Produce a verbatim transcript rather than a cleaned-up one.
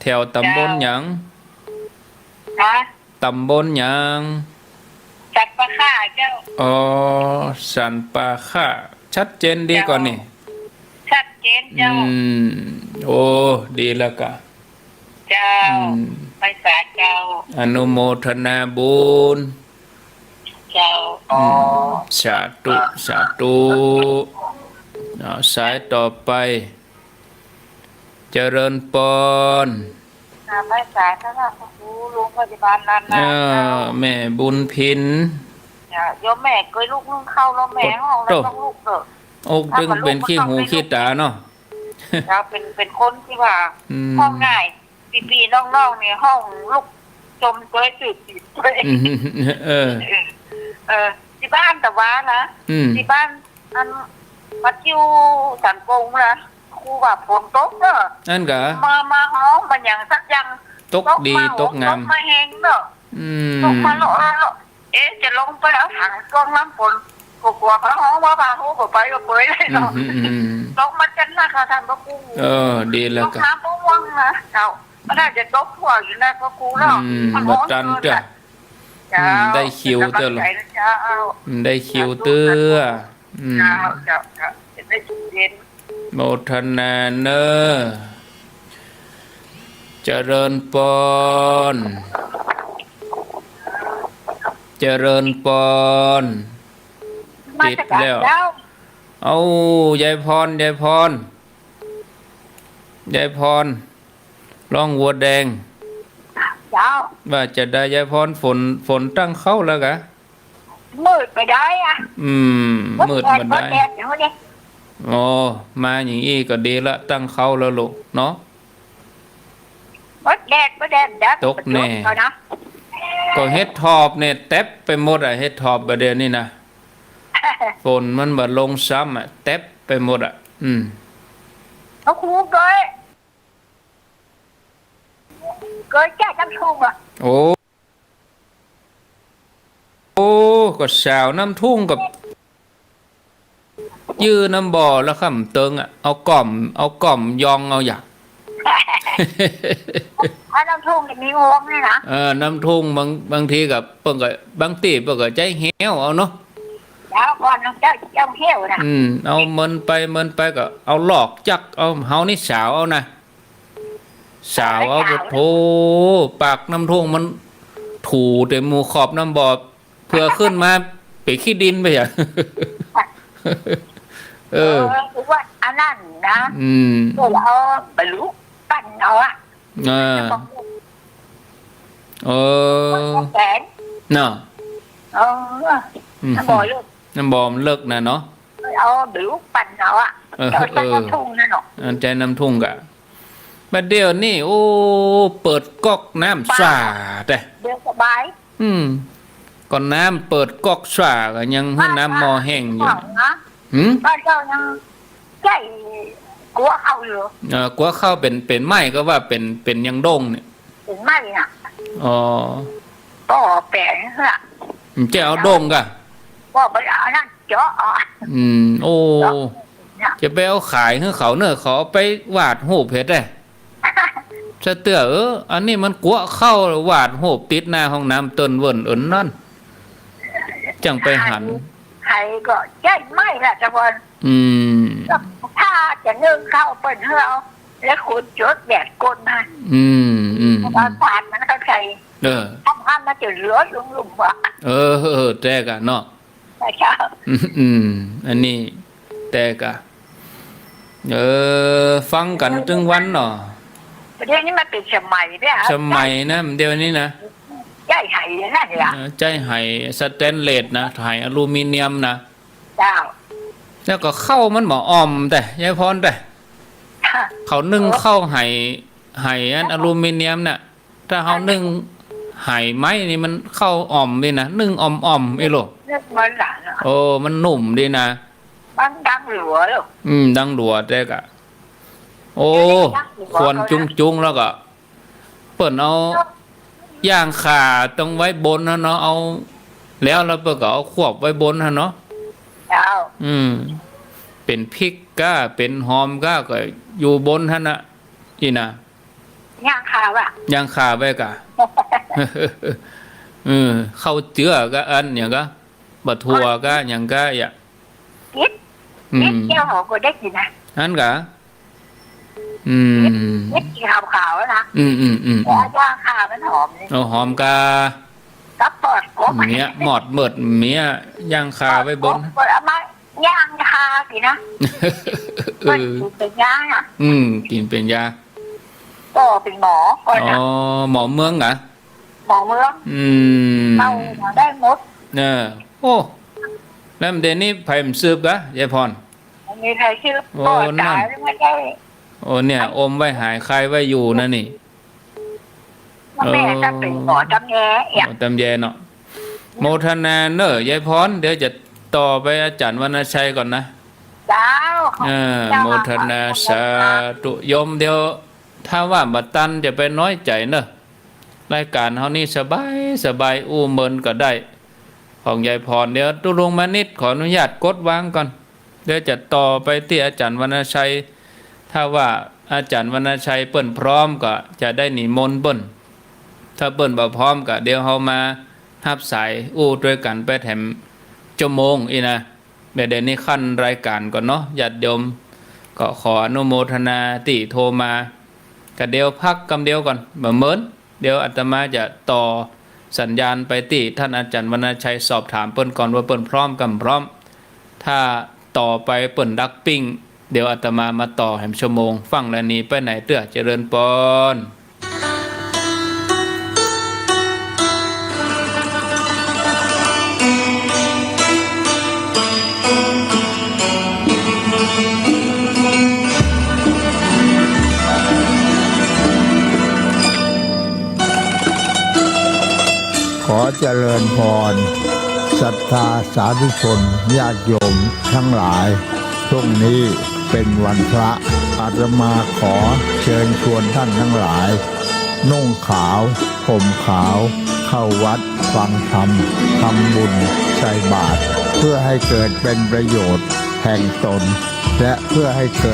แถวตำบลหยัง เจ้า ฮะ ตำบลหยัง สันป่าข้าเจ้า อ๋อ สันป่าข้า ชัดเจนดีก่อนี่ เจ้า ชัดเจนเจ้า อืม โอ้ ดีแล้วกะ เจ้า อืม ไหว้สาเจ้า อนุโมทนาบุญ เจ้า อืม อ๋อ สาธุ สาธุ เอา สายต่อไป เจริญปอน อ่า ไหว้สาเจ้า พระครู โรงพยาบาลล้านนา เออ เจ้า แม่บุญพิน เจ้า โยมแม่เกยลุกนึ่งข้าวแล้วแม่ฮ้องแล้วต้องลุกเด้อ โอ๊ะ ตึงเป๋นขี้หูขี้ต๋าเนาะ เจ้า เป๋น เป๋นคนตี้ว่า อืม ฮ้องง่าย ปี้ๆ น้องๆ นี่ฮ้องลุกจมเกย ตื่นเกย อืม เออ เออ ตี้บ้านตะวานะ อืม ตี้บ้าน อัน วัดอยู่สันปงนะ ครูว่าฝนตกเนาะ อั้นกา มา มาฮ้องมาหยังสักอย่าง ตกดี ตกมา ตกงาม ตกมาแฮงเนาะ อืม ตกมาเลาะเลาะ เอ๊ะ จะลงไปเอาถังกรองน้ำฝน กั๋วๆ เขาฮ้องว่าพาฮู้กั๋วไปกั๋วเปยเลยเนาะ อืม อืม อืม ตกมาจั้นนะเจ้า ต้านพระครู เออ ดีแล้วกา ตกน้ำบ่ว่างนะเจ้า มันน่าจะตกทั่วอยู่นะพระครูเนาะ อืม มันฮ้อน บ่ตัน เกิน เจ้า อะ เจ้า อืม ได้คิวเตื้อ เป๋นก๋ำลังใจ๋นะเจ้า อืม ได้คิวเตื้อ สาธุ อืม เจ้า เจ้า เจ้า จะได้เย็น โมทนาเน้อ เจริญปอน เจริญปอน มาจาก ติดแล้ว เจ้า เอ้า ยายพร ยายพร ยายพร ร้องวัวแดง เจ้า ว่าจะใดยายพร ฝน ฝนตั้งเข้าแล้วกา มืดไปได้อะ อืม มืดไปได้ มืดแดด มืดแดดอย่างนี้ อ๋อ มาอย่างอี้ก็ดีละ ตั้งเข้าแล้วลูกเนาะ มืดแดด มืดแดด แดด ตกแน่ ตกแล้วนะ ก็เห็ดถอบเนี่ยเต็มไปหมดอะ เห็ดถอบบ่าเดี่ยวนี้นะ ฝนมันบ่ลงซ้ำอะ เต็มไปหมดอะ อืม เอาครูเกย เกยแก้น้ำทุ่งอะ โอ้ โอ้ ก็สาวน้ำทุ่งกับ ยื้อน้ำบ่อแล้วค่ำเติงอะ เอาก้อม เอาก้อมยองเอาอย่าง เอาน้ำทุ่งจะมีงวงนี่นะ เออ น้ำทุ่งบาง บางทีก็เปิ้นก็ บางตี้เปิ้นก็ใจ๊แฮ้วเอาเนาะ แล้วก่อนเจ้า เจ้าแฮ้วนะ อืม เอาเมินไป เมินไปก็เอาลอกจัก เอาเฮานี่สาวเอานะ สาวเอา สาว โธ่ ปากน้ำทุ่งมันถูแต่หมู่ขอบน้ำบ่อ เผื่อขึ้นมาเป๋นขี้ดินไปอะ เออ เออ คือว่าอันนั้นนะ อืม เออ เอาบรรลุปั่นเอาอะ เออ เออ แสน เนาะ เออ อืม น้ำบ่อเลิก น้ำบ่อมันเลิกนะเนาะ เอาบรรลุปั่นเอาอะ เออ เอาใจ๊ เออ น้ำทุ่งนั่นเนาะ อันใจ๊น้ำทุ่งกะ บัดเดี๋ยวนี้ โอ้ เปิดก๊อกน้ำสะอาดแต๊ เดี๋ยวสบาย อืม ก็น้ำเปิดก๊อกสะอาดก็ยังหื้อน้ำหม้อแห้งอยู่ นะ หืม บ้านเจ้ายังใจ๊กั๊วข้าวอยู่ เออ กั๊วข้าวเป๋น เป๋นไม้ก็ว่าเป๋น เป๋นยังด้งเนี่ย เป๋นไม้น่ะ อ๋อ ก็แป๋นเหื้อ มันจะเอาด้งกะ ก็ไปเอานั่นเจาะเอา อืม โอ้ เจาะเนี่ย จะไปเอาขายหื้อเขาเนอะ เขาเอาไปวาดรูปเฮ็ดได้ สะเตื้อ เออ อันนี้มันกั๊วข้าววาดรูปติดหน้าห้องน้ำเติ้นเวิ้นเอิ้นนั่น จั่งไปหัน ใครก็ใจ๊ไม้ละตะวัน อืม ก็ถ้าจะนึ่งข้าวเปิ้นหื้อเอา แล้วคนจดแบบก้นนั่น อืม อืม เอาถ่านมันเข้าใส่ เออ ทำให้มันจะเหลือลุ่มๆ ว่ะ เออ เออ แต๊กะเนาะ เจ้า อืม อืม อันนี้แต๊กะ เออ ฟังกั๋นตึงวันเนาะ เดี๋ยวนี้มันเป๋นสมัยเนี่ย สมัยนะ เดี๋ยวนี้นะ ใจ๊ไหนั่นแหละ เออ ใจ๊ไห สแตนเลสนะ ไหอลูมิเนียมนะ เจ้า แล้วก็ข้าวมันบ่อ่อมแต๊ ยายพรแต๊ ข้าวนึ่ง เออ ข้าวไห ไหอันอลูมิเนียมน่ะ ถ้าเฮานึ่งไหไม้นี่มันข้าวอ่อมดีนะ นึ่งอ่อมๆ อี้โล นึ่งมันหนาเนาะ โอ้ มันนุ่มดีนะ มันดังหลัวลูก อืม ดังหลัวแต๊กะ โอ้ ดังหลัว ควันจุ้งๆ แล้วก็ เปิ้นเอาย่างข่าตรงไว้บนหั้นเนาะ เอา แล้ว แล้วเปิ้นก็เอาควบไว้บนหั้นเนาะ เจ้า อืม เป๋นพริกก้า เป๋นหอมก้า ก็อยู่บนหั้นน่ะ อี้นะ ย่างขาว่ะ ย่างขาไว้ก่า เออ ข้าวเจื้อก็อันหยังก็ บ่าถั่วก็หยังก็อย่า กิน อืม กินเจียวหอมก็ได้กิ๋นนะ อั้นก่า อืม กิน กินขาวๆ นะ อืม อืม อืม แต่ย่างขามันหอมนี่ เอาหอมก่า กับปอดกบ เมีย หมอดเมิด เมีย ย่างขาไว้บน ปอดกบ เอามาย่างขากิ๋นนะ เออ มันกิ๋นเป๋นยาอะ อืม กิ๋นเป๋นยา ก็เป๋นหมอ ก็ อ๋อ นะ หมอเมืองเหรอ หมอเมือง อืม เข้ามาได้หมด เออ โอ้ แล้วเดี๋ยวนี้ใผมันสืบกะ ยายพร บ่มีใผสืบ โอ้ ก็ต๋าย นั่น แล้วไม่ได้ โอ้ เนี่ย อมไว้หายไข้ไว้อยู่นะนี่ แม่ เออ จะเป๋นหมอต๋ำแย หมอต๋ำแยเนาะ โมทนาเน่อ ยายพร เดี๋ยวจะต่อไปอาจ๋ารย์วรรณชัยก่อนนะ เจ้า เออ เจ้า โมทนา สาธุ โยม เดี๋ยว ถ้าว่าบ่ตันจะไปน้อยใจ๋เน่อ รายก๋านเฮานี่สบาย สบาย อู้เมินก็ได้ ของยายพร เดี๋ยวตุ๊ลุงมานิดขออนุญาตกดวางก่อน เดี๋ยวจะต่อไปตี้อาจ๋ารย์วรรณชัย ถ้าว่าอาจ๋ารย์วรรณชัยเปิ้นพร้อมก็จะได้นิมนต์เปิ้น ถ้าเปิ้นบ่พร้อมก็เดี๋ยวเฮามาฮับสายอู้ตวยกั๋นไปแถมจั่วโมงอี้นะ เดี๋ยว เดี๋ยวนี้ขั้นรายก๋านก่อนเนาะ ญาติโยม ก็ขออนุโมทนาตี้โทรมา ก็เดี๋ยวพักกำเดียวก่อน บ่าเมิน เดี๋ยวอาตมาจะต่อสัญญาณไปตี้ต้านอาจ๋ารย์วรรณชัย สอบถามเปิ้นก่อนว่าเปิ้นพร้อมกำพร้อม ถ้าต่อไปเปิ้นดักปิ้ง เดี๋ยวอาตมามาต่อแหมชั่วโมง ฟังแล้วหนีไปไหนเตื้อ เจริญปอน ขอเจริญพร ศรัทธาสาธุชน ญาติโยมทั้งหลาย พรุ่งนี้เป็นวันพระ อาตมาขอเชิญชวนท่านทั้งหลาย นุ่งขาว ห่มขาว เข้าวัดฟังธรรม ทำบุญ ใส่บาตร เพื่อให้เกิดเป็นประโยชน์แห่งตน และเพื่อให้เกิด